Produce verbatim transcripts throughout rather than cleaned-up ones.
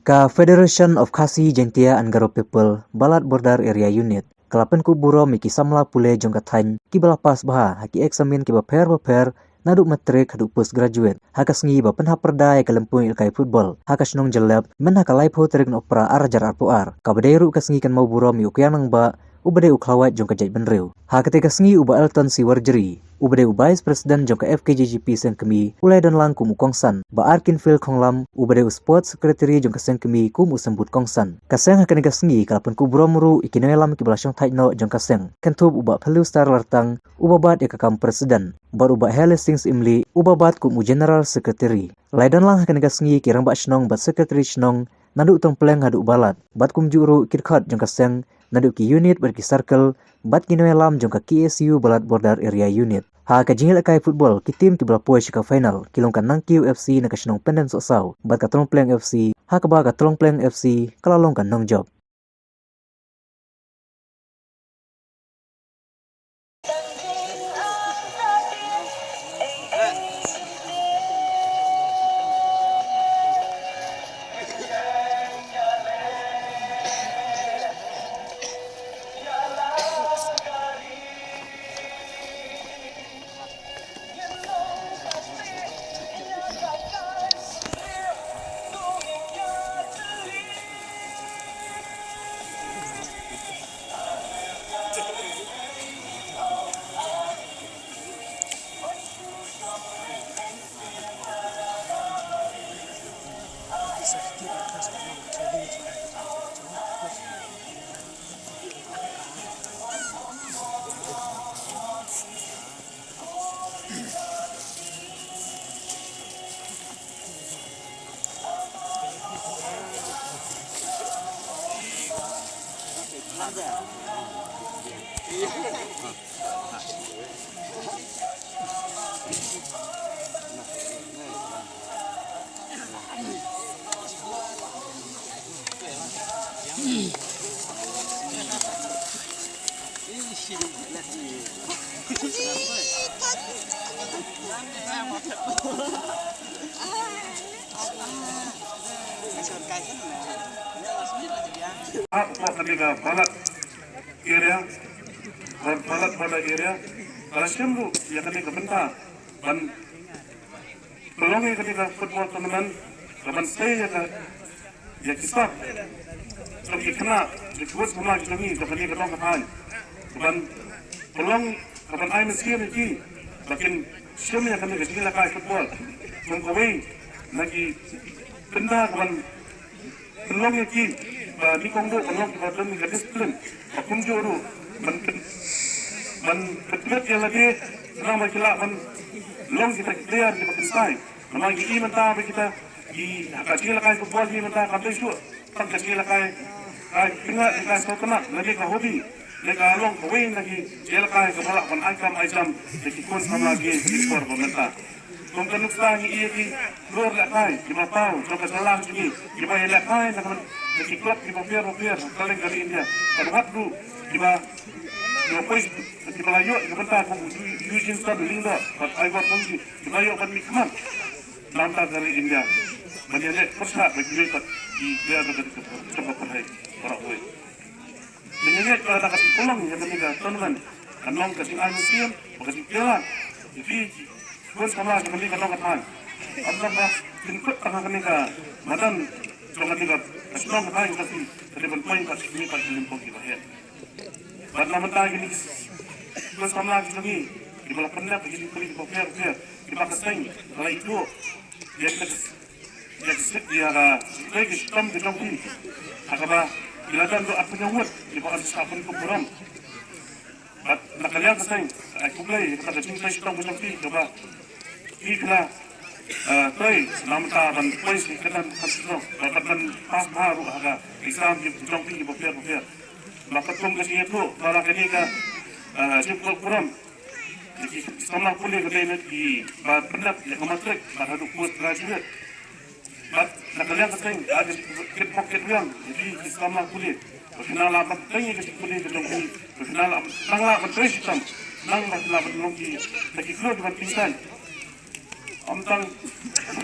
Ka Federation of Khasi Jaintia and Garo People, Balat Border Area Unit, ka la pynkup burom ïa ki samla pule jong ka thaiñ, kiba la pass bha ha ki eksamin kiba pher bapher, naduh matric haduh postgraduate, ha ka sngi ba pynhap pyrda ïa ka lympung ïalehkai football ha ka shnong Jyllep, myn ha ka laiphew tarik Nohprah ar hajar arphew ar, kaba dei ruh ka sngi kynmaw burom ïa u Kiang Nangbah, uba dei u khlawait jong ka jaitbynriew. Ha katei ka sngi, u Bah Elton C Warjri, uba dei u Vice President jong ka F K J G P Seng Kmie, u la ïadon lang kum u kongsan, Bah Arkinfield Khonglam, uba dei u Sports Secretary jong ka Seng Kmie, kum u symbud kongsan. Ka seng ha kane ka sngi ka la pynkup burom ruh ïa ki nongïalam kiba la shongthait noh jong ka seng, kynthup u Bah Phelliu Star Lartang, uba bat ïa ka kam President, bad u Bah Heli Singh Syiemlieh, uba bat kum u General Secretary. La ïadon lang ha kane ka sngi ki rangbah shnong bad Secretary shnong, naduh Tongpleng haduh Balat, bad kumjuh ruh ki dkhot jong ka seng, naduh ki unit bad ki circle, bad ki nongïalam jong ka K S U Balat Border Area Unit. Ha ka jingïalehkai football, ki team kiba la poi sha ka final ki long ka Nangkiew F C na ka shnong Pyndensohsaw bad ka Tongpleng F C, ha kaba ka Tongpleng F C ka la long ka nongjop. Ap ko kane ka Balat area, Balat Border area, ka la shem ruh ïa kane ka bynta ban pynlong ïa kane ka football tournament, ka ban tei ïa ka, ïa ki sap, ka ki khynnah, ki khun samla ki jong ngi, ka kane ka dong ka thaiñ, ka ban pynlong, ka ban ai mynsiem ïa ki ba kin shem ïa kane ka jingïalehkai football kum kawei na ki bynta ka ban pynlong ïa ki ba nyngkong ruh ban long kiba don ka discipline, ba kumjuh ruh ban pyn-, ban pynbeit ïa lade, khnang ba ki lah ban long kita ki player kiba kyntai. Namar ngi i mynta ba kita ki, ha ka jingïalehkai football ngi mynta kam dei shuh tang ka jingïalehkai, ka jingïalehkai sngewtynnat lane ka hobby, ne ka long kawei na ki jingïalehkai kaba lah ban ai kam ai jam ïa ki khun samla ki ha ki por ba mynta. Kum ka nuksa ngi ïohi ki flor lehkai kiba paw jong ka jylla jong ngi kiba ïalehkai na ka, na ki club kiba pher ba pher ha kylleng ka ri India. Bad wat ruh kiba, kiba poi, kiba la ïoh ïa ka bynta kum u Eugene Stan Lyngdoh bad Ivor Pongji kiba ïoh ban mihkhmat na bynta ka ri India ban ïaleh pyrshah bad kiwei pat ki player na ka ri ka jong ka pyrthei baroh kawei. Ngi ngeit ba da ka jingpynlong ïa kane ka tournament kan long ka jingai mynsiem bad ka jingpyllait ïa ki khun samla jong kane ka dong ka thaiñ. Ym tang ba kin kut tang ha kane ka madan jong kane ka, ka shnong ka thaiñ ka Khasi, ka dei ban poi pat ïa kine pat ki lympung kiba heh. Bad na bynta kine ki khun samla ki jong ngi kiba la pyndep ïa ki jingpule kiba pher pher, kiba ka seng ka la ithuh ïa ka, ïa ka, ïa ka, ïa ka shitom ka jong ki, ha kaba ki la don ruh arphew hynñiew ngut kiba la shah pynkup burom. Bad na ka liang ka seng, ai khublei ïa kata ka jingtrei shitom ka jong ki kaba ki la, eh, trei na bynta ban poi sha ka kyrdan ka shnong, bad ban pass bha ruh ha ka exam ki jong ki kiba pher bapher. Bad katkum ka jingïathuh ba la kane ka, eh, jingkup burom ïa ki samla pule ka dei na kiba pyndep ïa ka matric bad haduh post graduate. Bad na ka liang ka seng, ka dei ka pocket riang ïa ki samla pule, ba phin nang lah ban pyntrei ïa ka jingpule ka jong ki, ba phin nang lah, nang lah ban trei shitom, nang ba phin lah ban long ki, da ki khlur ki ban pynsan. Ym tang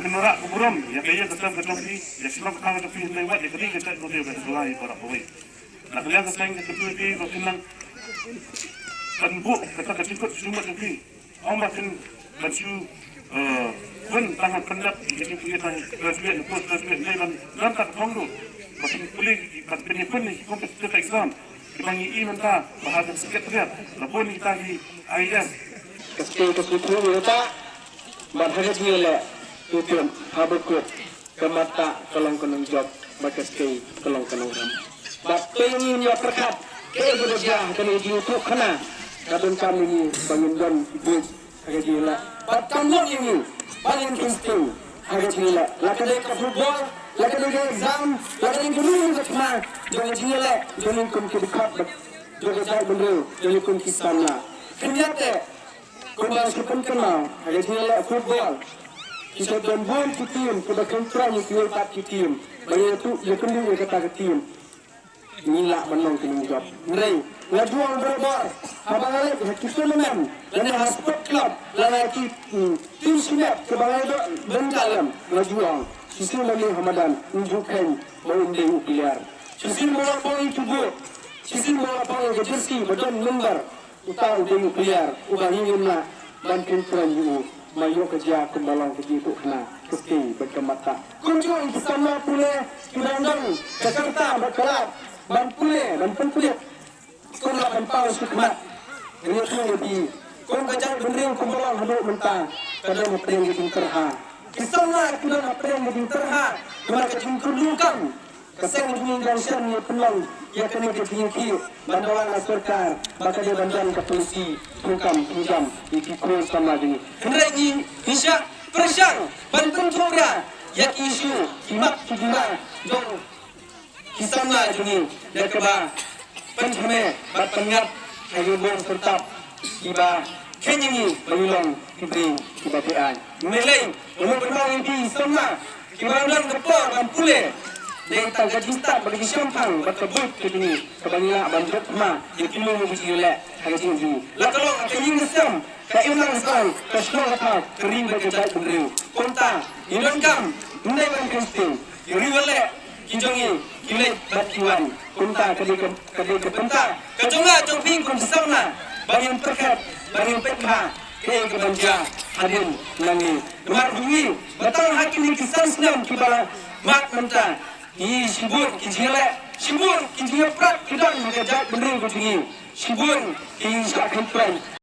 ngin wanrah ka burom ïa ka ïing ka sem ka jong phi, ïa ka shnong ka thaw ka jong phi, hynrei wat ïa ka ri ka jaitbynriew ka jong ngi baroh kawei. Na ka liang ka seng ka kyntu ïa phi ba phin nang pynbuh kata ka jingkut jingmut jong phi. Ym ba phin ban shu, eh, pyn tang ban pynlap ïa ka jingpynlap tang graduate ne post graduate ne ban don kata ka thong ruh. Ba phin pule, ban pynïapyn ïa ki competitive exam kiba ngi i mynta ba ha ka Secretariat la bun kita ki I A S. Ka state ka pynthut ïa kata. Bad ha ka jingïaleh, u tip, haba kut, ka mat ka long ka nongjop, bad ka skei ka long ka nongrem. Bad te ngi ïa pyrkhat kaei kaba jia ha kane ka jingïathuhkhana, ka donkam ïa ngi ba ngin don ki buit ha ka jingïaleh. Bad kam long ïa ngi ba ngin kheiñ sting ha ka jingïaleh. La ka dei ka football, la ka dei ka exam, la ka dei kano kano ka thma jong ka jingïaleh jong ngi kum ki dkhot bad jong ka jaitbynriew jong ngi kum ki samla. Khyndiat te, kumba shu pynkynmaw, ha ka jingïaleh football, ki sa don bun ki team kiba kheiñ kyrpang ïa kiwei pat ki team ba ïa tu ïa kynduh ïa kata ka team. Ngi lah ban long ki nongjop. Hynrei nga ju ong barabor, haba nga leit ha ki tournament lane ha sport club lane ha ki, hmm, team shimet kiba nga ïadon bynta lem, nga ju ong shisien lane ha madan, un ju kheiñ ba un dei u player. Shisien ba la poi ïa ki boot, shisien ba la poi ïa ka jersey ba don number, uta u dei u player uba ngi ngim lah ban pyntrei ïa u. Ma ïoh ka jia kumba long ka jingïathuhkhana, ka skei bad ka mat ka. Kumjuh ki samla pule ki dang don ka karta bad ka lad ban pule, ban pynpule. Kumba la pynpaw shakhmat, ngi ïathuh ïa phi, kum ka jaitbynriew kumba long haduh mynta, ka don hapdeng ka jingtyrha. Ki samla ki don hapdeng ka jingtyrha namar ka jingkyrduh kam. Ka seng jong ngi dang shem ïa pynlong ïa kane ka jingïakhih ban dawa na sorkar ba ka dei ban don ka polisi thungkam thungjam ïa ki khun samla jong ngi. Hynrei ngi, ngi shah pyrshang ban pynthuh ria ïa ki issue, ki mat ki jingma jong ki samla jong ngi da kaba pynthymmai bad pyngngad ha ki bor pyrthei kiba kheiñ ïa ngi ba ngi long ki briew kiba beaiñ. Mynlei, nga mut ban ong ïa ki samla kiba don ka por ban pule. Dei tang ka jingstad bad ka jingshemphang bad ka buit ka jong ngi kaba ngi lah ban jop thma ïa kino kino ki jingïaleh ha ka jingim jong ngi. La ka long ha ka ïing ka sem, ka imlang sdang, ka shnong ka thaw, ka ri bad ka jaitbynriew. Kumta, ngi donkam, ym dei ban kheiñ sting. Ki riew leh ki jong ngi ki leit bad ki wan. Kumta ka dei ka, ka dei ka bynta ka jong nga jong phi kum ki samla ba ngin pyrkhat, ba ngin pyrkhat kaei kaban jia hadien nangne. Namar jong ngi ba tang ha kine ki san snem kiba la mad mynta, ngi shibun ki jingïaleh, shibun ki jingïaprat ki don ha ka jaitbynriew ka jong ngi. Shibun ki jingshah kynpren